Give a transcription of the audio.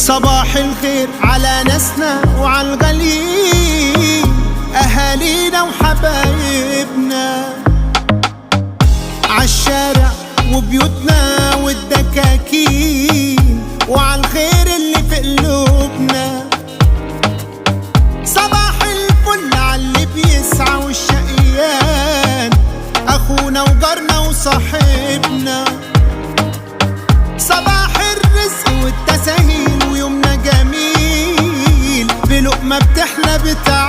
صباح الخير على ناسنا وعلى الغاليين، أهالينا وحبايبنا، عالشارع وبيوتنا والدكاكين، وعلى الخير اللي في قلوبنا. صباح الفل على اللي بيسعى والشقيان، أخونا وجارنا وصاحبنا. صباح الرزق والتساهيل ويومنا جميل، بلقمة بتحلى بتاع